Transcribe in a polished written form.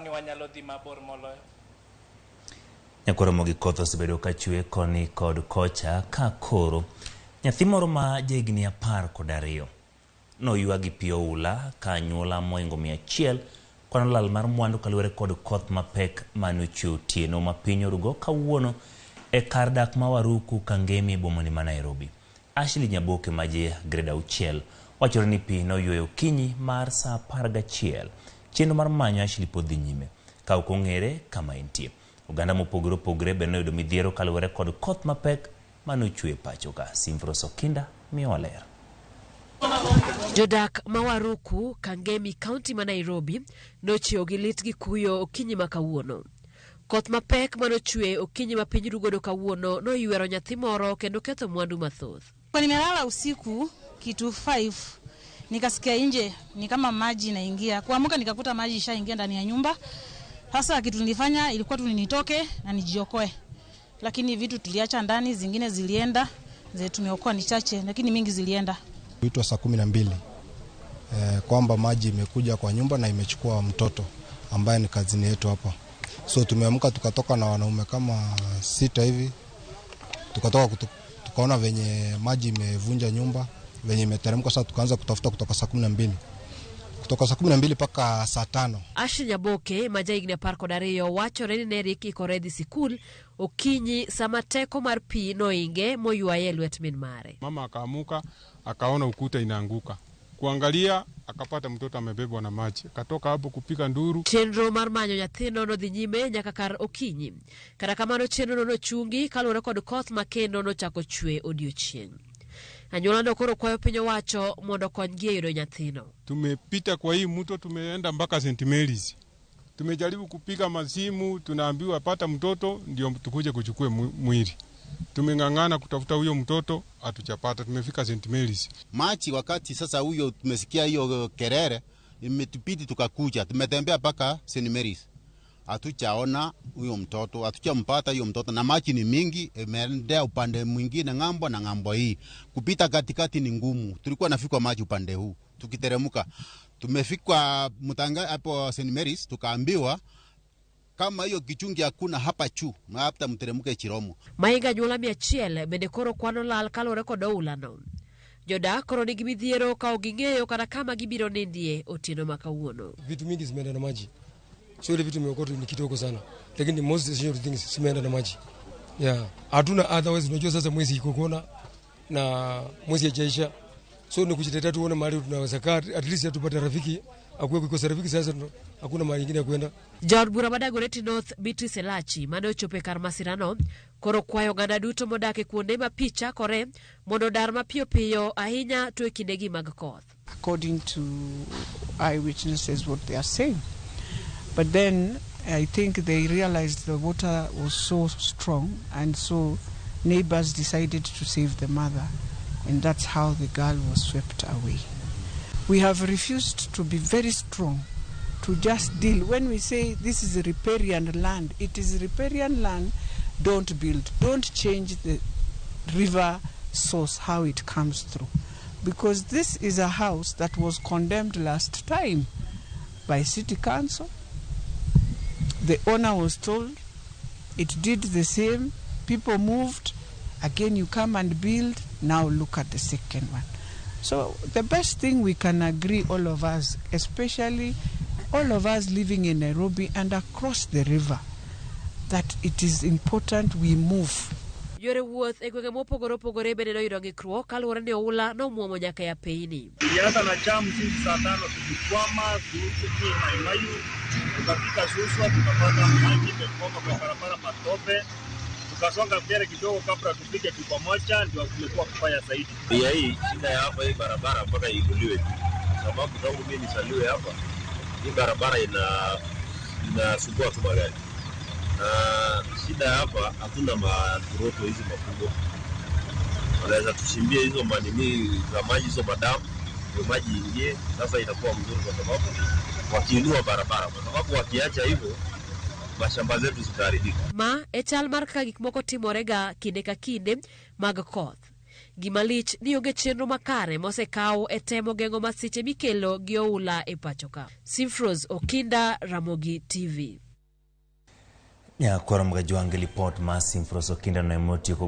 ni wanyalo dhi mabor moloyo. Nyakwar Ramogi koth osebedo ka chwe koni kod kocha ka koro nyathi moro ma jahigni 12 noywa gi pi oula ka anyuola mohingo 100 kwano lal mar mwandu kaluwore kod koth mapek mane ochwe otieno ma piny orugo kawuono e kar dak ma Waruku Kangemi e bomani ma Nairobi. Ashley Nyaboke ma ja grade 6 wachore ni pi noyweyo okinyi mar saa 11. Chenro mar manyo Ashley pod dhi nyime ka ok ong'ere kama entie. Oganda mopogore opogore bende noyudo midhiero kaluwore kod koth mapek mane ochwe e pacho ka. Simfros Okinda miyowa ler. Jodak ma Waruku, Kangemi, kaunti ma Nairobi nochiewo gi lit gi kuyo okinyi ma kawuono. Koth mapek manochwe okinyi ma piny rugodo kawuono noywero nyathi moro kendo ketho mwandu mathoth. Kwa nimelala usiku kitu 5 nikasikia nje ni kama maji inaingia. Kuamka nikakuta maji ishaingia ndani ya nyumba. Sasa kitu nilifanya ilikuwa tu nitoke na nijiokoe, lakini vitu tuliacha ndani, zingine zilienda, zetu tumeokoa ni chache, lakini mingi zilienda. Kuitwa saa 12 kwamba maji imekuja kwa nyumba na imechukua mtoto ambaye ni kazini yetu hapa. So tumeamka tukatoka na wanaume kama 6 hivi, tukatoka tukaona venye maji imevunja nyumba, venye imeteremka. Sasa tukaanza kutafuta kutoka saa 12. Kutoka saa 12 mpaka saa 5. Ashley Nyaboke ma jahigni 12 wachore ni ne rik ikore dhi sikul okinyi sama teko mar pi noinge moywaye e lwet min mare. Mama akaamuka akaona ukuta inaanguka, kuangalia akapata mtoto amebebwa na maji, akatoka hapo kupiga nduru. Chenro mar manyo nyathino nodhi nyime nyaka kar okinyi. Kata kamano chenrono nochungi kaluwore kod koth ma kendo nochako chwe odiochieng'. Anyuolano koro kwayo piny owacho mondo okonygi e yudo nyathino. Tumepita kwa hii mto, tumeenda mpaka St Mary's. Tumejaribu kupiga masimu, tunaambiwa pata mtoto ndio tukuje kuchukue mwili. Tumeng'ang'ana kutafuta huyo mtoto, hatujapata. Tumefika St Mary's. Machi wakati sasa huyo tumesikia hiyo kelele, imetubidi tukakuja. Tumetembea mpaka St Mary's. Hatujaona huyo mtoto, hatujampata huyo mtoto, na maji ni mingi, imeendea upande mwingine ng'ambo na ng'ambo hii. Kupita katikati ni ngumu. Tulikuwa nafikwa maji upande huu tukiteremka. Tumefika Mutanga hapo St Mary's, tukaambiwa kama hiyo kichungi hakuna hapa chu, na hata mteremke Chiromo. Mahinga anyuola 100 bende koro kwano lal kaluwore kod oulano. Jodak koro nigi midhiero ka ok ging'eyo kata kama gibiro nindie otieno ma kawuono. Vitu mingi zimeenda na maji. Sio ile vitu imeokotwa ni kidogo sana, lakini most essential things zimeenda na maji. Hatuna otherwise. Unajua sasa mwezi iko kona na mwezi haijaisha. So ni kujitetea tuone mahali tunaweza kaa, at least tupate rafiki. Akuwe kukosa rafiki sasa hakuna mahali nyingine ya kwenda. Jaod bura ma Dagoretti North Beatrice Elachi mane ochopo e kar masirano koro kwayo oganda duto modak e kuonde ma pi chakore mondo odar mapiyo piyo ahinya to e kindegi mag koth. According to eyewitnesses what they are saying. But then I think they realized the water was so strong, and so neighbors decided to save the mother, and that's how the girl was swept away. We have refused to be very strong, to just deal. When we say this is riparian land, it is riparian land. Don't build, don't change the river source, how it comes through. Because this is a house that was condemned last time by city council. The owner was told it did the same. People moved. Again, you come and build. Now look at the second one. So the best thing we can agree, all of us, especially all of us living in Nairobi and across the river, that it is important we move. Yore wuoth e gwenge mopogore opogore bende noyudo ng'ikruok kaluwore ni oula nomwomo nyaka e apeyni. Tulianza na jam sisi saa 5 tulikwama kuhusu Mai Mahiu, tukafika Suswa tukapata maji imetoka kwa barabara matope, tukasonga mbele kidogo kabla tufike Pamoja, ndio kumekuwa kubaya zaidi. Pia hii shida ya hapa hii barabara mpaka iinuliwe, sababu tangu mimi nizaliwe hapa hii barabara inasumbua tu magari. Na shida hapa hatuna maroto hizi makubwa, wanaweza tushimbie hizo manini za maji hizo madamu ndio maji ingie. Sasa itakuwa mzuri kwa sababu wakiinua barabara, kwa sababu wakiacha hivyo mashamba zetu zitaharibika. Ma e chal mar kaka gik moko timorega kinde ka kinde mag koth. Gima lich ni onge chenro makare mosekaw e temo geng'o masiche mikelo gi oula e pachoka. Simfros Okinda, Ramogi TV. Nyakwar Mgajwangi, lipot ma Simfros Okinda no emotieko.